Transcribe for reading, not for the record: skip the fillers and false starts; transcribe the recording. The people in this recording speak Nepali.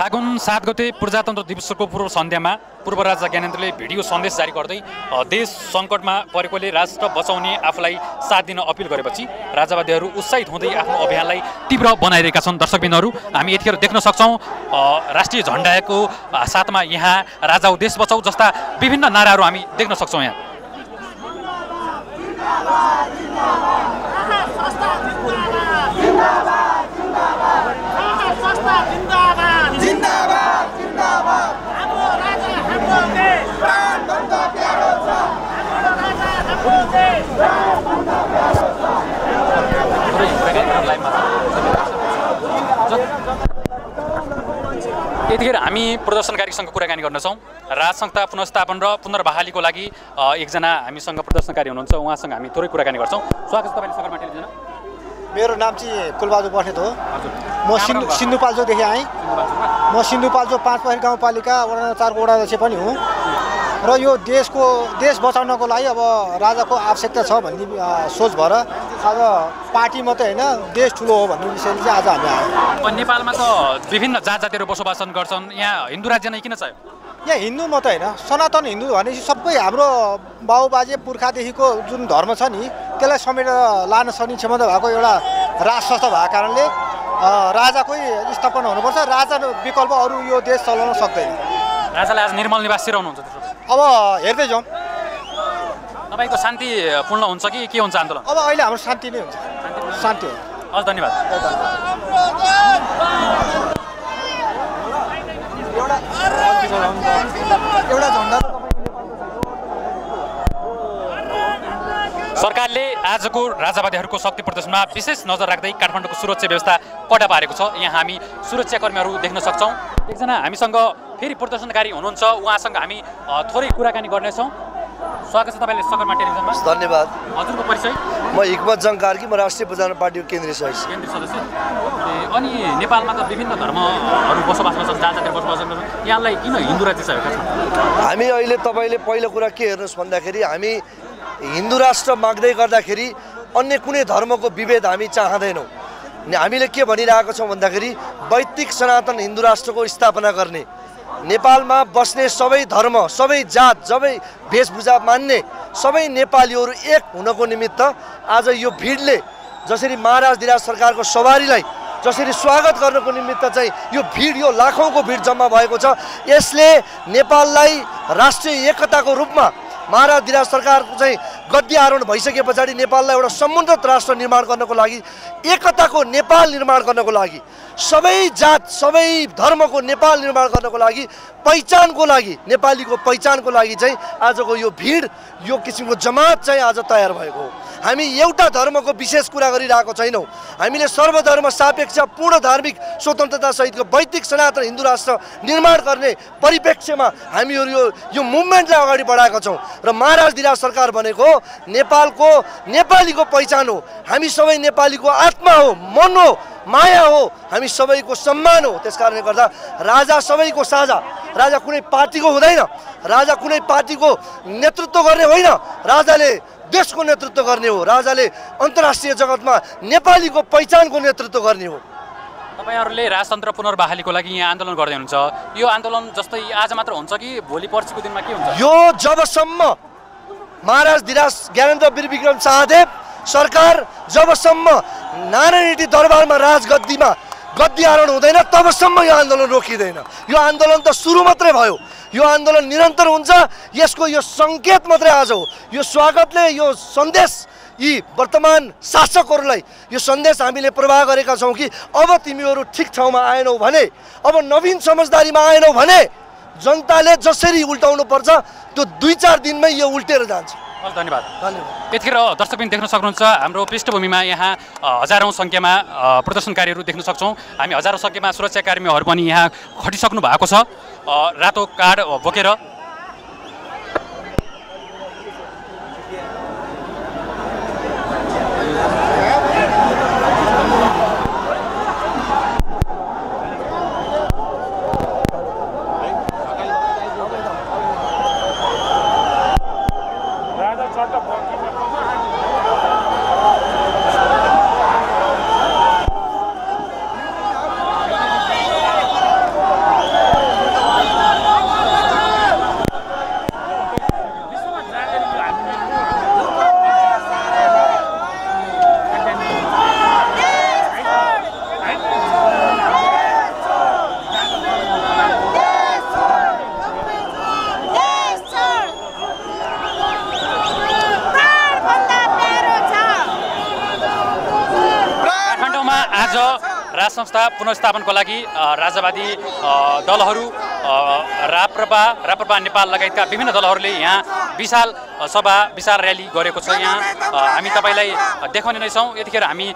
फागुन 7 गते प्रजातन्त्र दिवसको पूर्व सन्ध्यामा पूर्व राजा ज्ञानेन्द्रले भिडियो सन्देश जारी गर्दै देश सङ्कटमा परेकोले राष्ट्र बचाउने आफूलाई साथ दिन अपील गरेपछि राजावादीहरू उत्साहित हुँदै आफ्नो अभियानलाई तीव्र बनाइरहेका छन्। दर्शकबिनहरू, हामी यतिखेर देख्न सक्छौँ राष्ट्रिय झण्डाको साथमा यहाँ राजाऊ देश बचाऊ जस्ता विभिन्न नाराहरू हामी देख्न सक्छौँ। यहाँ यतिखेर हामी प्रदर्शनकारीसँग कुराकानी गर्नेछौँ। राज संस्था पुनर्स्थापन र पुनर्बहालीको लागि एकजना हामीसँग प्रदर्शनकारी हुनुहुन्छ, उहाँसँग हामी थोरै कुराकानी गर्छौँ। स्वागत छ तपाईँले सगरमाथा टेलिभिजनमा। मेरो नाम चाहिँ कुलबहादुर बस्नेत हो। म सिन्धुपाल्चोकदेखि आएँ। म सिन्धुपाल्चोक 5 पोखरी गाउँपालिका वडा 4 को वडा अध्यक्ष पनि हुँ र यो देश बचाउनको लागि अब राजाको आवश्यकता छ भन्ने सोच भएर आज पार्टी मात्रै होइन देश ठुलो हो भन्ने विषयले चाहिँ आज हामी आयौँ। नेपालमा त विभिन्न जात जातिहरू बसोबास गर्छन्, यहाँ हिन्दू राज्य नै किन चाहियो? यहाँ हिन्दू मात्रै होइन, सनातन हिन्दू भनेपछि सबै हाम्रो बाबुबाजे पुर्खादेखिको जुन धर्म छ नि त्यसलाई समेटेर लान सक्ने क्षमता भएको एउटा राज संस्था भएको कारणले राजाकै स्थापना हुनुपर्छ। राजा विकल्प अरू यो देश चलाउन सक्दैन। राजाले आज निर्मल निवास सिराउनुहुन्छ। अब हेर्दै जाउँ तपाईँको शान्तिपूर्ण हुन्छ कि के हुन्छ आन्दोलन? अब अहिले हाम्रो शान्ति नै हुन्छ। शान्ति हो। हस्, धन्यवाद। एउटा झन्डा सरकारले आजको राजावादीहरूको शक्ति प्रदर्शनमा विशेष नजर राख्दै काठमाडौँको सुरक्षा व्यवस्था कडा पारेको छ। यहाँ हामी सुरक्षाकर्मीहरू देख्न सक्छौँ। एकजना हामीसँग फेरि प्रदर्शनकारी हुनुहुन्छ, उहाँसँग हामी थोरै कुराकानी गर्नेछौँ। स्वागत छ तपाईँले सगरमाथा टेलिभिजनमा। धन्यवाद। हजुरको परिचय? म हिक्मत जङ कार्की, म राष्ट्रिय प्रजातन्त्र पार्टीको केन्द्रीय सदस्य। अनि नेपालमा त विभिन्न धर्महरू बसोबास गर्छन्, जात जातिहरू बसोबास गर्छन्, यहाँलाई किन हिन्दू राज्य चाहिएको छ? हामी अहिले तपाईँले पहिलो कुरा के हेर्नुहोस् भन्दाखेरि हामी हिन्दू राष्ट्र माग्दै गर्दाखेरि अन्य कुनै धर्मको विभेद हामी चाहँदैनौँ। हामीले के भनिरहेको छौँ भन्दाखेरि वैदिक सनातन हिन्दू राष्ट्रको स्थापना गर्ने, नेपालमा बस्ने सबै धर्म, सबै जात, सबै वेशभूषा मान्ने सबै नेपालीहरू एक हुनको निमित्त आज यो भिडले जसरी महाराज धिराज सरकारको सवारीलाई जसरी स्वागत गर्नको निमित्त चाहिँ यो भिड, यो लाखौँको भिड जम्मा भएको छ। यसले नेपाललाई राष्ट्रिय एकताको रूपमा महाराज धिराज सरकारको चाहिँ गद्दी आरोहण भइसके पछाडि नेपाललाई एउटा समुन्नत राष्ट्र निर्माण गर्नको लागि, एकताको नेपाल निर्माण गर्नको लागि, सबै जात सबै धर्मको नेपाल निर्माण गर्नको लागि, पहिचानको लागि, नेपालीको पहिचानको लागि चाहिँ आजको यो भिड, यो किसिमको जमात चाहिँ आज तयार भएको हो। हामी एउटा धर्मको विशेष कुरा गरिरहेको छैनौँ। हामीले सर्वधर्म सापेक्ष पूर्ण धार्मिक स्वतन्त्रतासहितको वैदिक सनातन हिन्दू राष्ट्र निर्माण गर्ने परिप्रेक्ष्यमा हामीहरू यो मुभमेन्टलाई अगाडि बढाएका छौँ र महाराज धिराज सरकार भनेको नेपालको नेपालीको पहिचान हो। हामी सबै नेपालीको आत्मा हो, मन हो, माया हो, हामी सबैको सम्मान हो। त्यस कारणले गर्दा राजा सबैको साझा, राजा कुनै पार्टीको हुँदैन, राजा कुनै पार्टीको नेतृत्व गर्ने होइन, राजाले देशको नेतृत्व गर्ने हो, राजाले अन्तर्राष्ट्रिय जगतमा नेपालीको पहिचानको नेतृत्व गर्ने हो। तपाईँहरूले राजतन्त्र पुनर्बहालीको लागि यहाँ आन्दोलन गर्दै हुनुहुन्छ, यो आन्दोलन जस्तै आज मात्र हुन्छ कि भोलि पर्सिको दिनमा के हुन्छ? यो जबसम्म महाराज धिराज ज्ञानेन्द्र वीरविक्रम शाहदेव सरकार जबसम्म नारायणी दरबारमा राजगद्दीमा गद्दी आरोहण हुँदैन तबसम्म यो आन्दोलन रोकिँदैन। यो आन्दोलन त सुरु मात्रै भयो, यो आन्दोलन निरन्तर हुन्छ। यसको यो सङ्केत मात्रै आज हो। यो स्वागतले यो सन्देश यी वर्तमान शासकहरूलाई यो सन्देश हामीले प्रवाह गरेका छौँ कि अब तिमीहरू ठिक ठाउँमा आएनौ भने, अब नवीन समझदारीमा आएनौ भने जनताले जसरी उल्टाउनु पर्छ त्यो 2-4 दिनमै यो उल्टेर जान्छ। धन्यवाद। यतिखेर दर्शकबिन देख्न सक्नुहुन्छ हाम्रो पृष्ठभूमिमा यहाँ हजारौँ सङ्ख्यामा प्रदर्शनकारीहरू देख्न सक्छौँ। हामी हजारौँ सङ्ख्यामा सुरक्षाकर्मीहरू पनि यहाँ खटिसक्नु भएको छ रातो कार्ड बोकेर। आज राज संस्था पुनर्स्थापनको लागि राजावादी दलहरू राप्रपा नेपाल लगायतका विभिन्न दलहरूले यहाँ विशाल सभा विशाल र्याली गरेको छ। यहाँ हामी तपाईलाई देखाउने नै छौँ। यतिखेर हामी